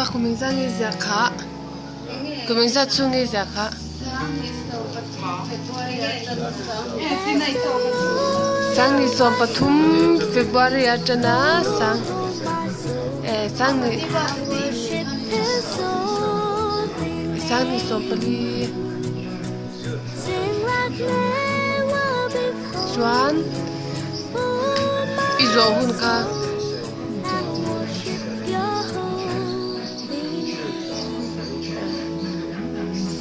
kum engzah nge ziah kha kum engzah chhung nge ziah kha. Sangni 13 February atana sang eh sangni sangni 14 chuan i zawh hun kha.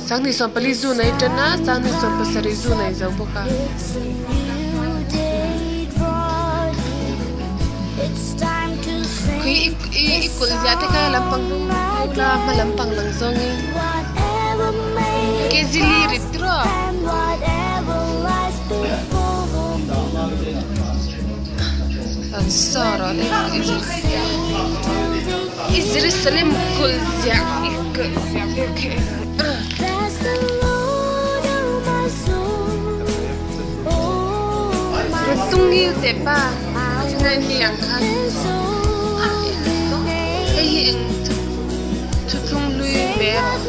Sangni 14 zu nei tan a, sangni 17 zu nei zo bawk a. Khi i i kulh ziah te kha lampang hnung la hma lampang lang zawngin Kezili rit tiraw. I Jerusalem kulh ziah i kulh ziah ber khi Rawn tung ngil teh pa chennai mi ang khan hei hi eng thuthlung hlui map.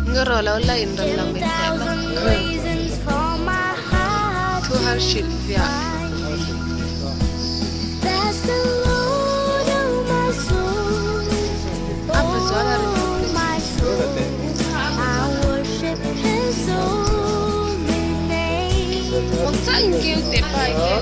Nga rawh lo la in rawn lang ve teh la thu har hrilh fiah. A pa zual a rin awm Wang chang keu te pai ke.